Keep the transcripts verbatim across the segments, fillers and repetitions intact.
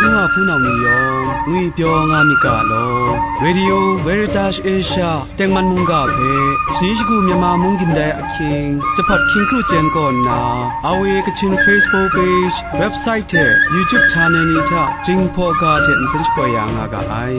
N wa hpunau ni yawng ngwi pyaw nga myit ga law, Radio Veritas Asia tengman mungga hpe, shani shagu Myanmar mung gindai ahkying, jahpat hkying kru chyen kaw nna, R V A Kachin Facebook page, website hte YouTube channel ni hta Jinghpaw ga hte nsen shapoi ya nga ga ai.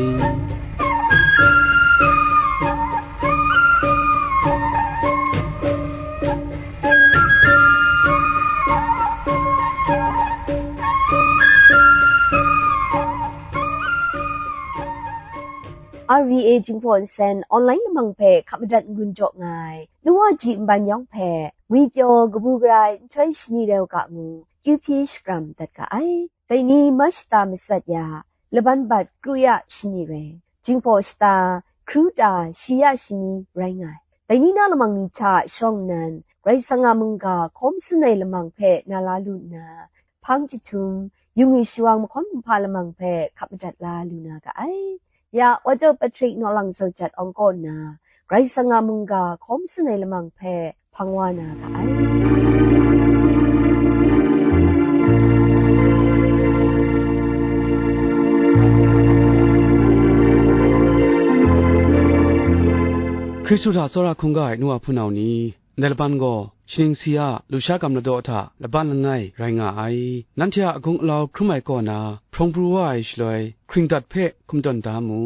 R V A Jinghpaw Nsen online lamang hpe hkap madat n-gun jaw nga ai, nu wa ji nban yawng hpe, ngwi pyaw kabu gara ai nhtoi shani rau ga ngu, kyu hpyi shakram dat ga ai. Dai ni March shata matsat ya, laban bat kru ya shani rai, Jinghpaw shata, hkru ta, shi ya shani rai nga ai. Dai ni na lamang ni hta shawng nnan, Karai Kasang a mungga hkaw masun ai lamang hpe na la lu nna, hpang chyahtum, yu ngwi shawang mahkawn kumhpa lamang hpe hkap madat la lu na ga ai. Ya, Wa Jaw Patrick Naw Lang Zaw Jat awng kaw nna, Karai Kasang a mungga hkaw masun ai lamang hpe hpang wa na ga ai. Hkristu hta tsawra hkungga ai nu wa hpunau ni, ndai laban gaw, shaning si a lusha gam ladaw hta laban langai rai nga ai. Nanhte a agung alau hkrum ai kaw na, hprawng pru wa ai shaloi, hkring dat hpe hkum tawn da mu.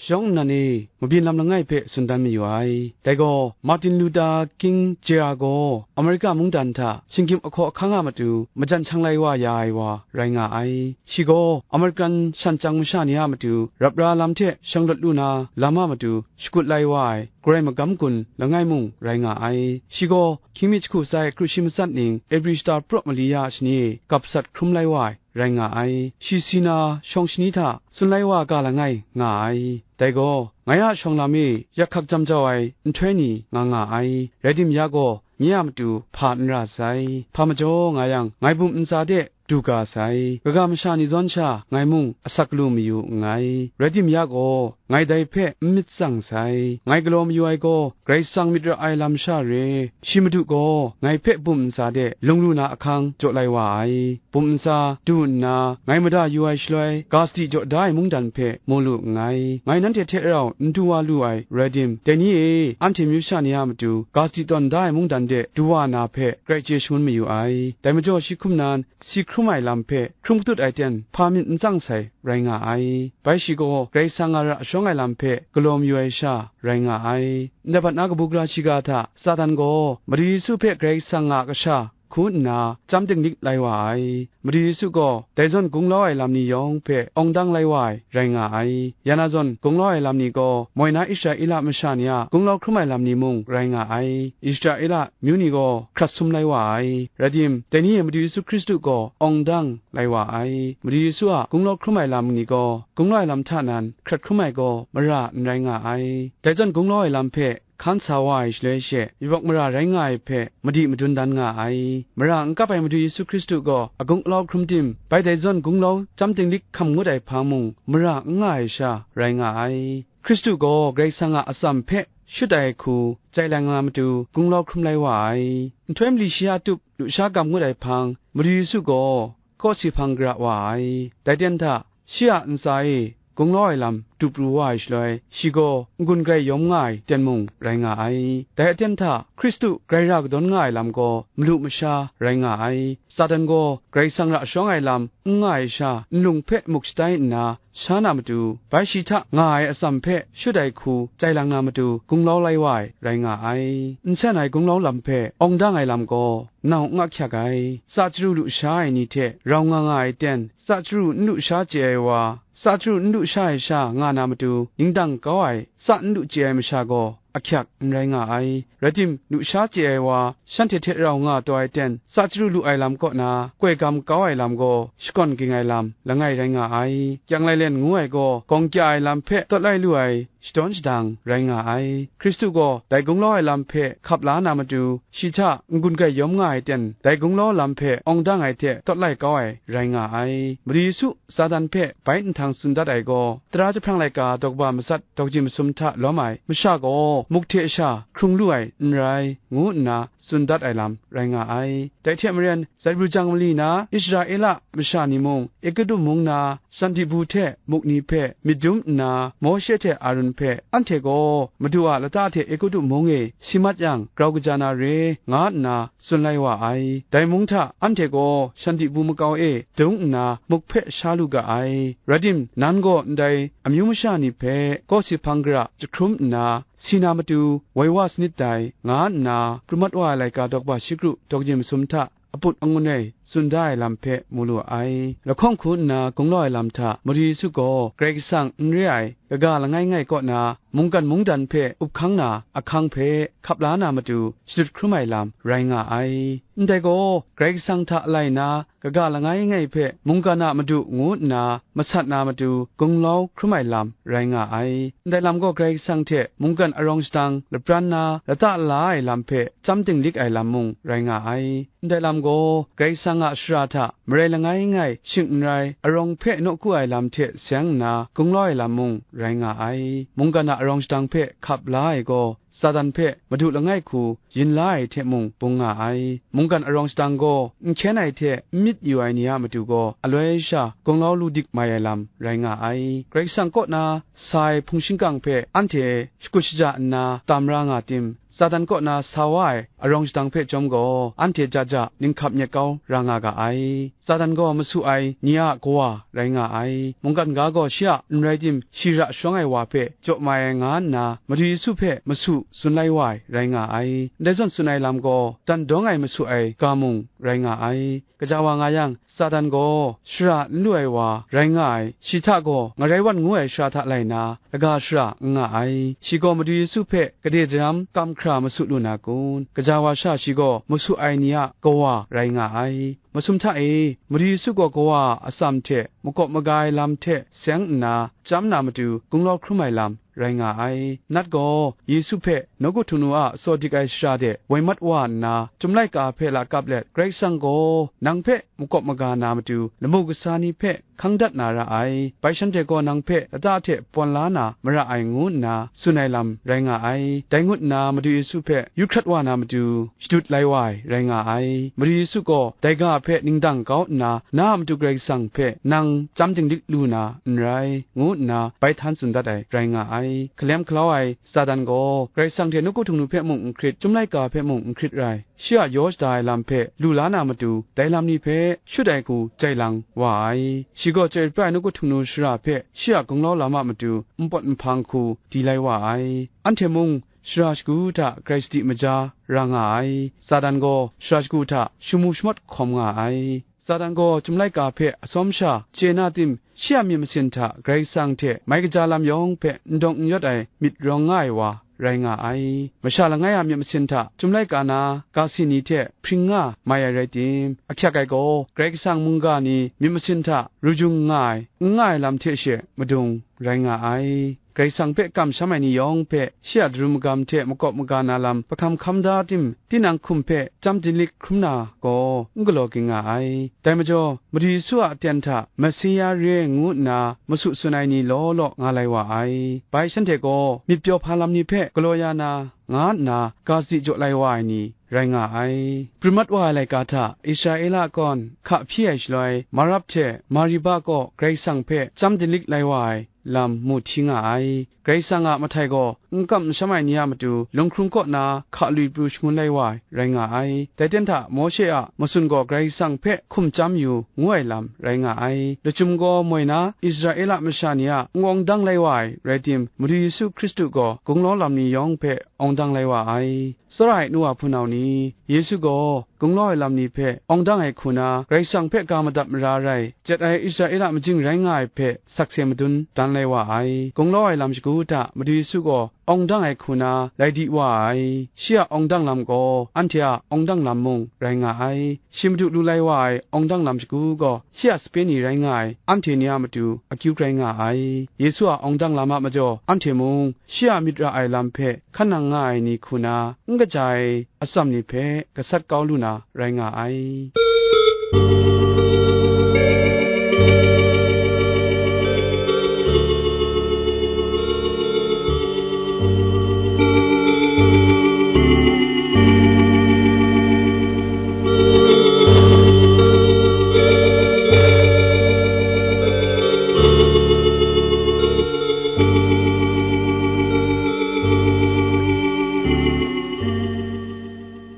Shawng nnan e, mabyin lam langai hpe tsun dan mayu ai. Dai gaw, Martin Luther King Junior gaw America mungdan hta shinggyim ahkaw ahkang a matu majan shang lai wa ya ai wa rai nga ai. Shi gaw American shan chyang masha ni a matu rap ra lam hte shanglawt lu na lam a matu shakut lai wa ai, garai magam gun langai mung rai nga ai. Shi gaw hkying mi jahku sai kru shi matsat ning Ebri shata praw mali ya shani e gap sat hkrum lai wa ai rai nga ai. Shi si na shawng shani hta tsun lai wa ga langai nga ai. Dai gaw, ngai a shawng lam e yak hkak jam jau ai nhtoi ni nga nga ai. Rai tim ya gaw, nye a matu hpa n ra sai. Hpa majaw nga yang, ngai bum ntsa de du ga sai. Kaga masha ni zawn sha ngai mung asak lu mayu nngai. Rai tim ya gaw, ngai dai hpe n myit tsang sai. Ngai galaw mayu ai gaw, Karai Kasang myit ra ai lam sha re. Shi Madu gaw ngai hpe bum ntsa de lung lu na ahkang jaw lai wa ai. Bum ntsa du nna, ngai mada yu ai shaloi, ga sadi jaw da ai mungdan hpe mu lu nngai. Ngai nanhte hte rau n du wa lu ai rai tim, dai ni e anhte myu sha ni a matu ga sadi tawn da ai mungdan de du wa na hpe grai chye shangun mayu ai. Dai majaw shi hkum nan, si hkrum ai lam hpe hkrum katut ai ten hpa myit n tsang sai rai nga ai. Bai shi gaw Karai Kasang a ra shawng ai lam hpe galaw mayu ai sha rai nga ai. Ndai bat na kabu gara shiga hta Satan gaw Madu Yesu hpe Karai Kasang a kasha hku nna chyam dinglik lai wa ai. Madu Yesu gaw dai zawn gunglau ai lam ni yawng hpe awng dang lai wa ai rai nga ai. Ya na zawn gunglau ai lam ni gaw moi na Israela masha ni a gunglau hkrum ai lam ni mung rai nga ai. Israela myu ni gaw hkrat sum lai wa ai. Rai tim, dai ni e Madu Yesu Hkristu gaw awng dang lai wa ai. Madu Yesu a gunglau hkrum ai lam ni gaw, gunglau ai lam hta nan hkrat hkrum ai gaw mara n rai nga ai. Dai zawn gunglau ai lam hpe hkan sa wa ai shaloi she, yubak mara rai nga ai hpe madi madun dan nga ai. Mara n kap ai Madu Yesu Hkristu gaw agung alau hkrum tim, bai dai zawn gunglau chyam dinglik hkam ngut ai hpang mung mara n nga ai sha rai nga ai. Hkristu gaw Karai Kasang a atsam hpe shut ai hku chye lang na matu gunglau hkrum lai wa ai. Nhtoi mali shi a tup lusha gam ngut ai hpang, Madu Yesu gaw kawsi hpang gara wa ai. Dai ten hta, shi a ntsa e gunglau ai lam du pru wa ai shaloi, shi gaw n-gun grai yawm nga ai ten mung rai nga ai. Dai aten hta, Hkristu grai ra kadawn nga ai lam gaw malu masha rai nga ai. Satan gaw Karai Kasang ra shawng ai lam n nga ai sha, nlung hpe muk shatai nna, sha na matu, bai shi hta nga ai atsam hpe shut ai hku chye lang na matu, gunglau lai wa ai rai nga ai. Nsen ai gunglau lam hpe awng dang ai lam gaw, nau n ahkyak ai. Tsa chyaru lusha ai ni hte rau nga nga ai ten, tsa chyaru n lusha chye ai wa, tsa chyaru n lusha ai sha nga na matu, ningdang kau ai tsa n lu chye ai masha gaw ahkyak n rai nga ai. Rai tim, lusha chye ai wa, shanhte hte rau nga taw ai ten, tsa chyaru lu ai lam kaw na, koi gam kau ai lam gaw, shakawn ging ai lam langai rai nga ai. Kyang lailen ngu ai gaw, gawng kya ai lam hpe tawt lai lu ai, shadawn shadang rai nga ai. Hkristu gaw dai gunglau ai lam hpe hkap la na matu, shi hta n-gun gaiyawm nga ai ten, dai gunglau lam hpe awng dang ai hte tawt lai kau ai rai nga ai. Madu Yesu Satan hpe bai nhtang tsun dat ai gaw, tara jahprang laika daw kaba matsat daw kaji masum hta lawm ai masha gaw muk hte sha hkrung lu ai n rai, ngu nna tsun dat ai lam rai nga ai. Dai hte maren, zaibru jang mali na Israela masha ni mung, Egutu mung na shanhti bu hte muk ni hpe myit dum nna, Mawshe hte Arun hpe, anhte gaw Madu a lata hte Egutu mung e si mat yang, grau kaja na re, nga nna tsun lai wa ai. Dai mung hta anhte gaw shanhti bu makau e dung nna, muk hpe sha lu ga ai. Rai tim, nan gaw ndai amyu masha ni hpe kawsi hpang gara jahkrum nna, si na matu woi wa sanit dai, nga nna pru mat wa ai laika daw kaba shi kru daw kaji masum hta aput angun e tsun da ai lam hpe mu lu ai. Lahkawng hku nna gunglau ai lam hta Madu Yesu gaw Karai Kasang n re ai kaga langai ngai kaw na mungkan mungdan hpe up hkang na ahkang hpe hkap la na matu shadut hkrum ai lam rai nga ai. Ndai gaw, Karai Kasang hta alai na kaga langai ngai hpe mungkan a madu ngu nna masat na matu gunglau hkrum ai lam rai nga ai. Ndai lam gaw Karai Kasang hte mungkan arawng shadang lapran na lata la ai lam hpe chyam dinglik ai lam mung rai nga ai. Ndai lam gaw Karai Kasang a shara hta marai langai ngai shing n rai arawng hpe nawku ai lam hte seng nna gunglau ai lam mung rai nga ai. Mungkan a arawng shadang hpe hkap la ai gaw, Satan hpe madu langai hku yin la ai hte mung bung nga ai. Mungkan arawng shadang gaw n hkyen ai hte n myit yu ai ni a matu gaw, aloi sha gunglau lu dik mai ai lam rai nga ai. Karai Kasang kaw na sa ai hpung shingkang hpe anhte shakut shaja nna tam ra nga tim, Satan kaw na sa wa ai arawng shadang hpe chyawm gaw, anhte ja ja ninghkap nyet kau ra nga ga ai. Satan gaw masu ai ni a kawa rai nga ai. Mungkan ga gaw shi a n rai tim, shi ra shawng ai wa hpe jaw mai ai nga nna, Madu Yesu hpe masu tsun lai wa ai rai nga ai. Ndai zawn tsun ai lam gaw, dan dawng ai masu ai ga mung rai nga ai. Gaja wa nga yang, Satan gaw shara n lu ai wa rai nga ai, shi hta gaw ngarai wan ngu ai shara hta lai na, laga shara n nga ai. Shi gaw Madu Yesu hpe gade daram kam hkra masu lu na kun? Gaja wa sha shi gaw masu ai ni a kawa rai nga ai. Masum hta e, Madu Yesu gaw kawa a atsam hte makawp maga ai lam hte seng nna chyam na matu gunglau hkrum ai lam rai nga ai. Nat gaw Yesu hpe nawku htingnu a tsaw dik ai shara de woi mat wa nna, Chyum laika hpe lakap let, Karai Kasang gaw nang hpe makawp maga na matu lamu kasa ni hpe hkang dat na ra ai. Bai shanhte gaw nang hpe lata hte pawn la na mara ai, ngu nna tsun ai lam rai nga ai. Dai ngut nna Madu Yesu hpe yu hkrat wa na matu shadut lai wa ai rai nga ai. Madu Yesu gaw dai ga hpe ningdang kau nna, na a matu Karai Kasang hpe nang chyam dinglik lu na n rai, ngu nna bai htan tsun dat ai rai nga ai. Hkalem hkalau ai Satan gaw Karai Kasang hte nawku htingnu hpe mung n hkrit, Chyum laika hpe mung n hkrit rai, shi a yaw shada ai lam hpe lu la na matu, dai lam ni hpe shut ai hku jai lang wa ai. Shi gaw chyoi pra ai nawku htingnu shara hpe shi a gunglau lam a matu npawt nhpang hku di lai wa ai. Anhte mung shara shagu hta grai sadi maja ra nga ai. Satan gaw shara shagu hta shamu shamawt hkawm nga ai. Satan gaw Chyum laika hpe atsawm sha chye na tim, shi a myit masin hta Karai Kasang hte mai kaja lam yawng hpe n dawng n yawt ai myit rawng nga ai wa rai nga ai. Masha langai a myit masin hta Chyum laika na ga si ni hte hpring nga mai ai rai tim, ahkyak ai gaw, Karai Kasang mungga ni myit masin hta ru jung nga ai, n nga ai lam hte she madung rai nga ai. Karai Kasang hpe kamsham ai ni yawng hpe shi a daru magam hte makawp maga na lam pahkam hkam da tim, tinang hkum hpe chyam dinglik hkrum na gaw n galaw ging nga ai. Dai majaw, Madu Yesu a aten hta Mesia re ngu nna masu tsun ai ni law law nga lai wa ai. Bai shanhte gaw myit pyaw hpa lam ni hpe galaw ya na, nga nna ga sadi jaw lai wa ai ni rai nga ai. Pru mat wa ai laika hta Israela kawn hka hpyi ai shaloi, Marap hte Mariba kaw Karai Kasang hpe chyam dinglik lai wa ai lam mu hti nga ai. Karai Kasang a mahtai gaw n kam n sham ai ni a matu, lunghkrung kaw na hka lui pru shangun lai wa ai rai nga ai. Dai ten hta Mawshe a matsun gaw Karai Kasang hpe hkum chyam yu ngu ai lam rai nga ai. Lachyum gaw moi na Israela masha ni a n-awng dang lai wa ai rai tim, Madu Yesu Hkristu gaw gunglau lam ni yawng hpe awng dang lai wa ai. Tsawra ai nu wa hpunau ni, Yesu gaw gunglau ai lam ni hpe awng dang ai hku na, Karai Kasang hpe ga madat mara rai, jet ai Israela majing rai nga ai hpe sakse madun dan lai wa ai. Gunglau ai lam shagu hta Madu Yesu gaw awng dang ai hku na lai di wa ai. Shi a awng dang lam gaw anhte a awng dang lam mung rai nga ai. Shi Madu lu lai wa ai awng dang lam shagu gaw shi a sape ni rai nga ai, anhte ni a matu akyu grai nga ai. Yesu a awng dang lam a majaw anhte mung shi a myit ra ai lam hpe hkan nang nga ai ni hku na n kaja ai atsam ni hpe gasat kau lu na rai nga ai.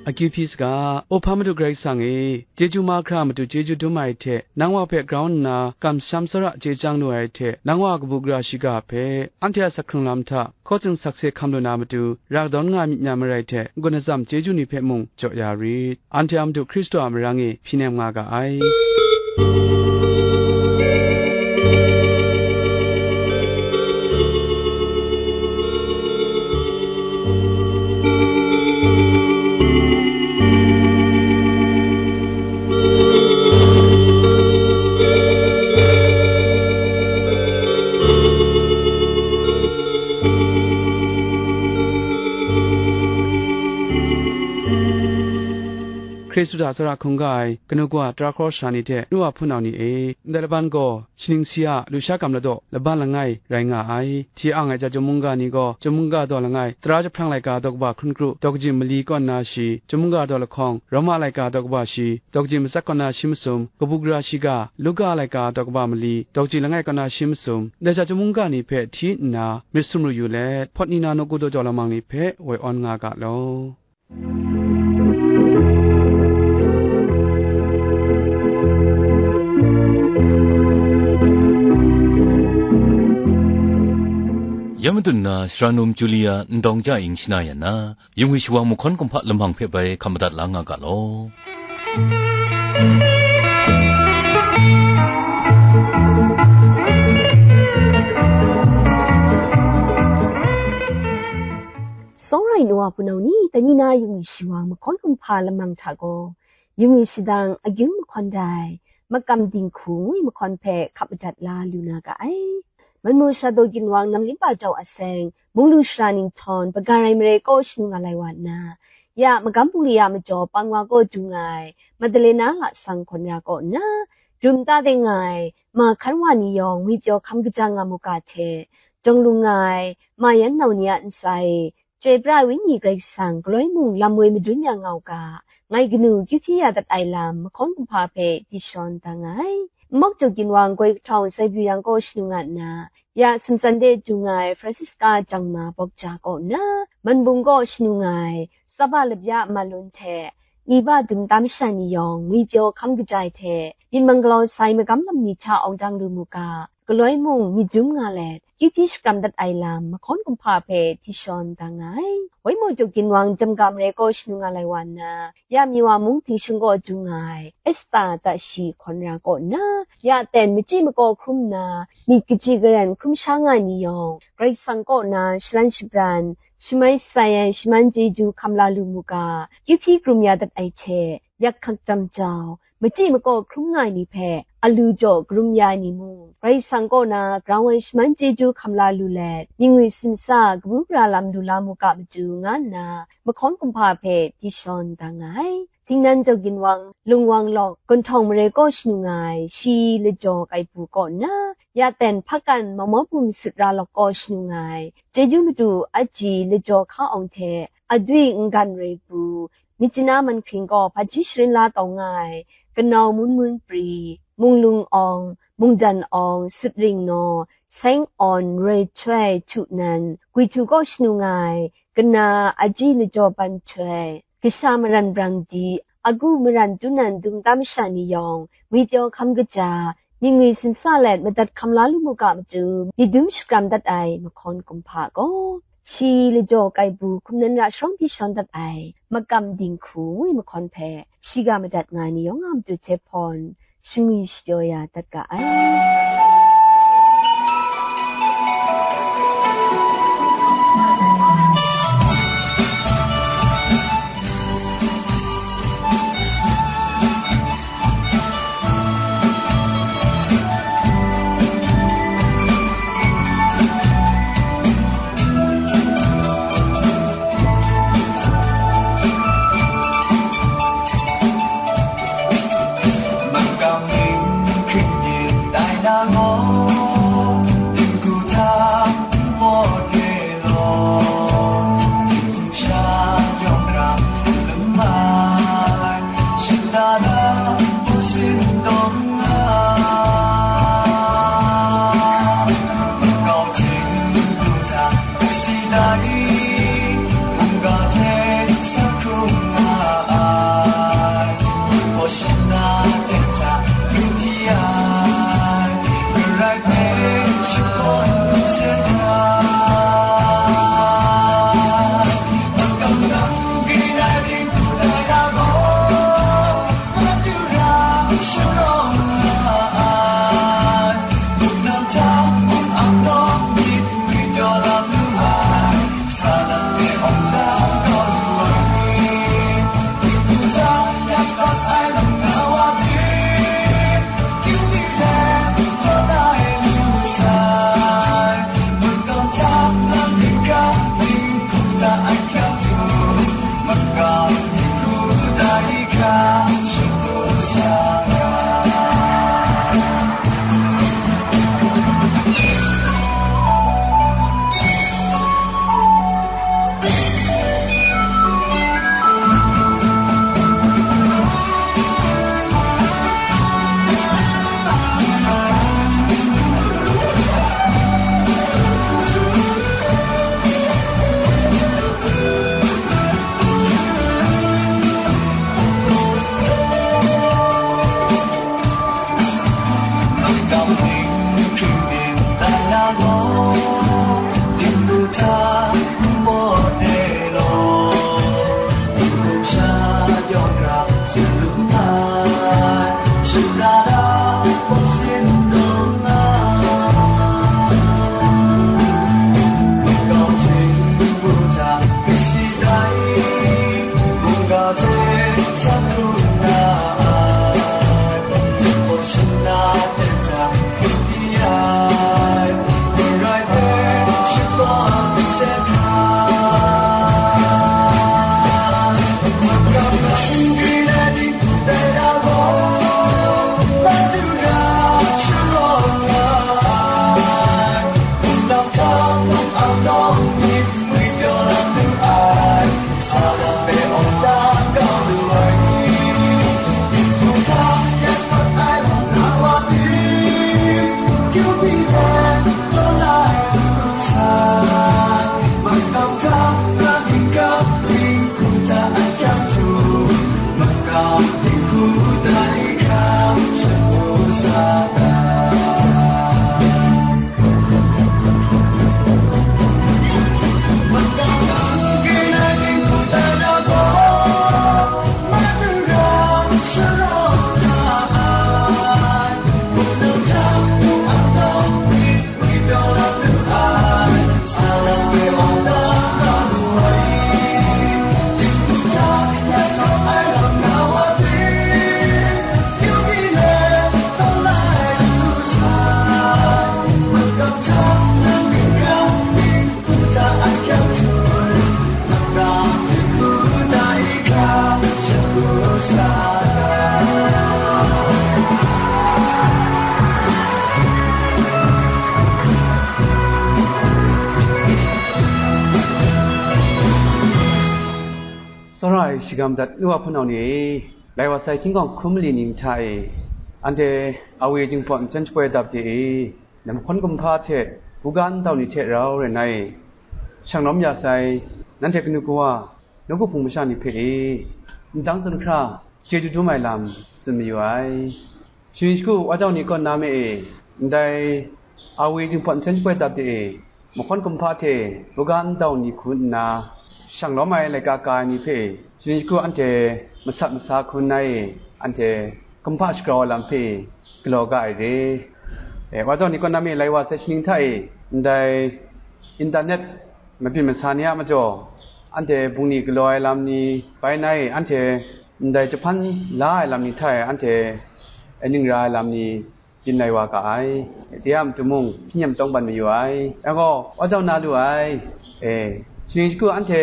Akyu hpyi saga, O hpa Madu Karai Kasang e, chyeju mahkra matu chyeju dum ai hte, nang wa hpe grau nna kamsham tsawra chye chyang lu ai hte, nang wa kabu gara shiga hpe, anhte a sak hkrung lam hta hkaw tsin sakse hkam lu na matu, ra kadawn nga myit na marai hte, n-gun atsam chyeju ni hpe mung jaw ya rit. Anhte a Madu Hkristu a marang e hpyi nem nga ga ai. Hkristu hta tsawra hkungga ai kanu kawa tara hkraw sara ni hte, nu wa hpunau ni e, ndai laban gaw, shaning si a lusha kam ladaw laban langai rai nga ai. Hti ang ai chyum mungga ni gaw, chyum mungga daw langai, tara jahprang laika daw kaba hkun kru, daw kaji mali kaw nna shi, chyum mungga daw lahkawng, Roma laika daw kaba shi, daw kaji matsat kaw nna shi masum, kabu gara shiga, Luka laika daw kaba mali, daw kaji langai kaw nna shi masum, dai chyum mungga ni hpe hti nna, myit sumru yu let, hpawt ni na nawku daw jaw lamang ni hpe woi awn nga ga law. Ya matut nna, Sara Num Julia Ndawng Ja Ing shana ya na, yungwi shawang mahkawn kumhpa lamang hpe bai hkam madat la nga ga law. Sawng rai nu wa hpunau ni, dai ni na yungwi shawang mahkawn kumhpa lamang hta gaw, yungwi shadang agyung mahkawn dai, makam dinghku ngwi mahkawn hpe hkap madat la lu na ga ai. Manmu Shado ginwang Namlimpa jau a seng, munglu sara ninghtawng, Bagarai mare kaw shanu nga lai wa nna, ya magam bungli a majaw pang wa kaw du nga ai, Madalena lasang hkawn ra kaw nna, dum ta de nga ai, ma hkan wa ni yawng ngwipyaw hkam kaja nga mu ga hte, jawng lung nga ai, ma yan nau ni a ntsa e, Chyoi pra ai Wenyi Karai Kasang galoi mung lam woi madun ya nga u ga, ngai kanu kyu hpyi ya dat ai lam mahkawn kumhpa hpe di shawn da nga ai. Nmawk Jaw ginwang goi kahtawng Saibu yang kaw shanu nga nna, ya sumtsan de du nga ai Francisca Jangma Bawk Ja kaw nna, Manbung kaw shanu nga ai Saba Lapya Malun hte, Niba dum tam sha ni yawng ngwipyaw hkam kaja ai hte, myit mang galaw sai magam lam ni hta awng dang lu mu ga, galoi mung myit dum nga let, kyu hpyi shakram dat ai lam mahkawn kumhpa hpe hti shawn da nga ai. Waimaw Jaw ginwang Jamga mare kaw shanu nga lai wa nna, ya Miwa mung hping shingkaw du nga ai, Esta Tashi hkawn ra kaw nna, ya ten machyi makaw hkrum nna, myit kaji karen hkrum sha nga ai ni yawng, Karai Kasang kaw na shalan shabran, shamai sai ai shaman chyeju hkam la lu mu ga, kyu hpyi krum ya dat ai hte, yak hkak jam jau, machyi makaw hkrum nga ai ni hpe, alu jaw karum ya ai ni mung, Karai Kasang kaw na grau ai shaman chyeju hkam la lu let, myit ngwi simsa kabu gara lam lu la mu ga matu, nga nna mahkawn kumhpa hpe di shawn da nga ai. Htingnan Jaw ginwang, Lungwang Lawk, Gunhtawng mare kaw shanu nga ai, Shi Lajaw Kaipu kaw nna, ya ten Hpakan Mawmawpum Sut Ra Lawk kaw shanu nga ai, Chyeju Madu Aji Lajaw Hka Awng hte, Adwi Ngan Roi Pu, Myitkyina Manhkring kaw hpaji sharin la taw nga ai, Kanau Mun Mun Pri, Munglung Awng, Mungdan Awng, Sutring Naw, Seng Awn, Roi Htoi, Htu Nan, Gwi Htu kaw shanu nga ai, Kana Aji Lajaw Ban Htoi, Kasha Maran Brang Di, Agu Maran Tunan dum tam sha ni yawng, ngwipyaw hkam kaja, myit ngwi simsa let madat hkam la lu mu ga matu, myit dum shakram dat ai mahkawn kumhpa gaw, Shi Lajaw Kaipu hkum nan ra sharawng hpyi shawn dat ai, makam dinghku ngwi mahkawn hpe, shiga madat nga ai ni yawng a matu hte hpawn, shangwi shapyaw ya dat ga ai. Gam dat nu a hpunau ni e, lai wa sai hkying hkawng hkum mali ning hta e, anhte Awe Jinghpaw nsen shapoi dap de e, mahkawn kumhpa hte buga ndau ni hte rau rai nna e, shanglawm ya sai, nanhte kanu kawa, nawku hpung masha ni hpe e, ndang zun hkra chyeju dum ai lam tsun mayu ai. Shani shagu wa jau ni kaw na me e, ndai Awe Jinghpaw nsen shapoi dap de e, mahkawn kumhpa hte buga ndau ni hku nna, shanglawm ai laika ka ai ni hpe shani shagu anhte masat masa hku nna e, anhte kumhpa shagrau ai lam hpe galaw ga ai re. E, wa jau ni kaw na me lai wa sai shaning hta e, ndai internet mabyin masa ni a majaw, anhte bungli galaw ai lam ni bai na e, anhte ndai jahpan la ai lam ni hta e, anhte ning ra ai lam ni byin lai wa ga ai. De a matu mung, hpyi nyem tawng ban mayu ai. Yang gaw, wa jau na lu ai. E, shani shagu anhte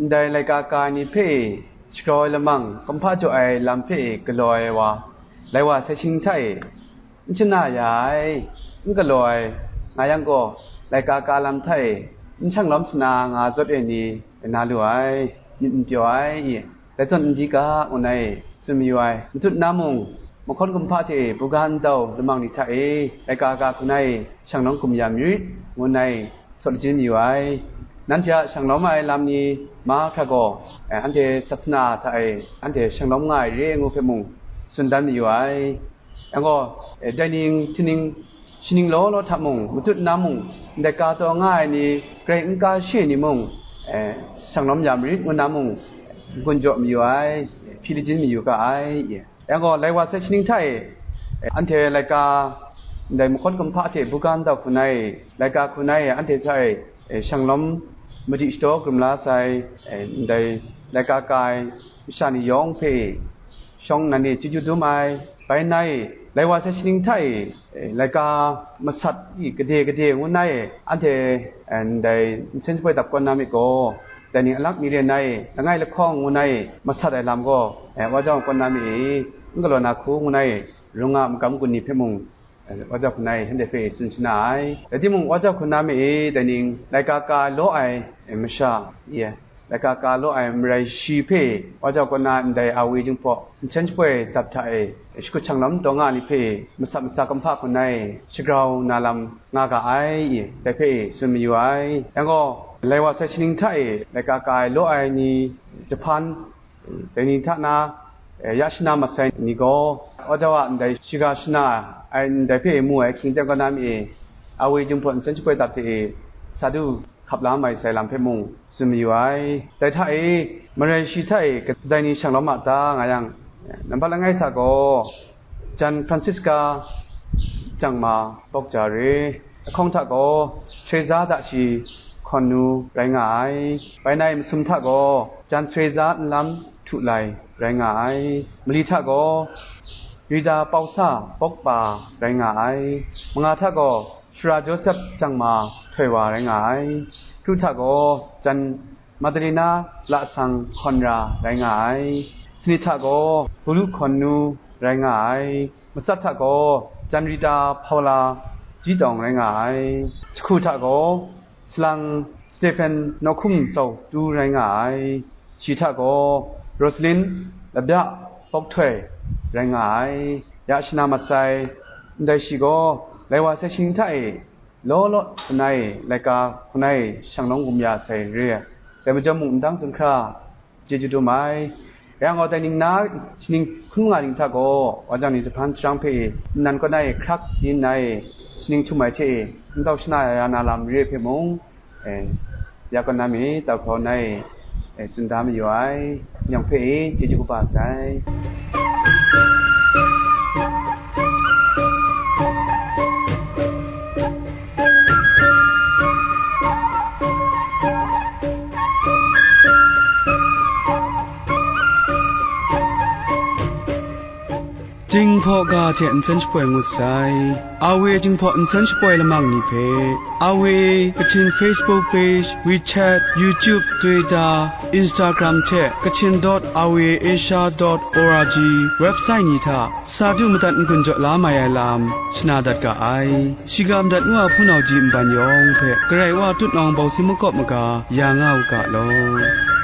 ndai laika ka ai ni hpe e, shagrau ai lamang, kumhpa jaw ai lam hpe e galaw ai wa, lai wa sai shaning hta e, n shana ya ai, n galaw ai, nga yang gaw, laika ka lam hta e, n shanglawm shana nga zawt e ni, na lu ai, myit n pyaw ai, i, dai zawn n di ga, ngu nna e tsun mayu ai. Matut na mung, mahkawn kumhpa hte buga ndau lamang ni hta e, laika ka hku nna e, shanglawm gum ya marit, ngu nna e, sawt lajin mayu ai. Nanhte a shanglawm ai lam ni mahkra gaw, eh, anhte sasana hta e, anhte shanglawm nga ai re ai ngu hpe mung, tsun dan mayu ai. Yang gaw, eh, dai ning, htining, shaning law law hta mung, matut na mung, ndai ka taw nga ai ni, grai n ka she ni mung, eh, shanglawm ya marit ngu na mung, n-gun jaw mayu ai, hpyi lajin mayu ga ai. Yang gaw, lai wa sai shaning hta e, eh, anhte laika, ndai mahkawn kumhpa hte buga ndau hku nna e, laika hku nna e, anhte hta e, eh, shanglawm madi shadaw karum la sai, eh, ndai laika ka ai masha ni yawng hpe shawng nnan e chyeju dum ai, bai nna e, lai wa sai shaning hta e, eh, laika masat i gade gade ngu nna e, anhte, eh, ndai nsen shapoi dap kaw na myit gaw, dai ning alak ni re nna e, langai lahkawng ngu nna e, masat ai lam gaw, eh, wa jau kaw na myit i, n galaw na hku ngu nna e, rung a magam gun ni hpe mung, eh, wa jau hku nna e, shanhte hpe tsun shana ai. Rai timung, wa jau hku na me e, dai ning, laika ka law ai, eh, masha, ye, laika ka law ai marai shi hpe, wa jau kaw na ndai Awe Jinghpaw nsen shapoi dap hta e, shakut shanglawm taw nga ni hpe, masat masa kumhpa hku nna e, shagrau na lam nga ga ai, ye, dai hpe tsun mayu ai. Yang gaw, lai wa sai shaning hta e, laika ka ai law ai ni, jahpan, dai ni hta na, eh, ya shana mat sai ni gaw, wa jau a ndai shiga shana ai ndai hpe mu ai hkying teng kaw na mi e, Awe Jinghpaw nsen shapoi dap hte e, sa du hkap la mai sai lam hpe mung tsun mayu ai. Dai hta e, marai shi hta e kadai ni shanglawm a ta nga yang, nambat langai hta gaw, Jan Francisca Jangma Bawk Ja Re, ahkawng hta gaw, Teresa Dashi Hkawn Nu rai nga ai. Bai nai masum hta gaw, Jan Teresa Nlam Htu Lai rai nga ai. Mali hta gaw, Rita Pausa Bawk Pa rai nga ai. Manga hta gaw, Sara Joseph Jangma Htoi Wa rai nga ai. Kru hta gaw, Jan Madalina Lasang Hkawn Ra rai nga ai. Sanit hta gaw, Bulu Hkawn Nu rai nga ai. Matsat hta gaw, Jan Rita Paula Ji Tawng rai nga ai. Jahku hta gaw, Salang Stephen Nawhkum Sau Tu rai nga ai. Shi hta gaw, Rosalin Labya Bawk Htoi rai nga ai. Ya shana mat sai, ndai shi gaw, lai wa sai shaning hta e, law law langai laika hkuna e shanglawm gum ya sai re ai. Dai majaw mung, ndang zun hkra chyeju dum ai. Yang gaw, dai ning na shaning hkun nga ning hta gaw, wa jau ni jahpan sharang hpe e, nnan kaw na e hkrak di nna e, shaning htum ai hte e, n tau shana ya na lam re ai hpe mung, e, ya kaw na mi, tau hkau na e, e, tsun da mayu ai, yawng hpe e, chyeju kaba sai. Jinghpaw ga hte nsen shapoi ngut sai. Awe Jinghpaw nsen shapoi lamang ni hpe, Awe Kachin Facebook page, WeChat, YouTube, Twitter, Instagram hte Kachin dot awe asia dot org website ni hta sa du madat n-gun jaw la mai ai lam shana dat ga ai. Shiga madat nu a hpunau ji nban yawng hpe, Karai Wa tutnawng bawsi makawp maga ya nga u ga law.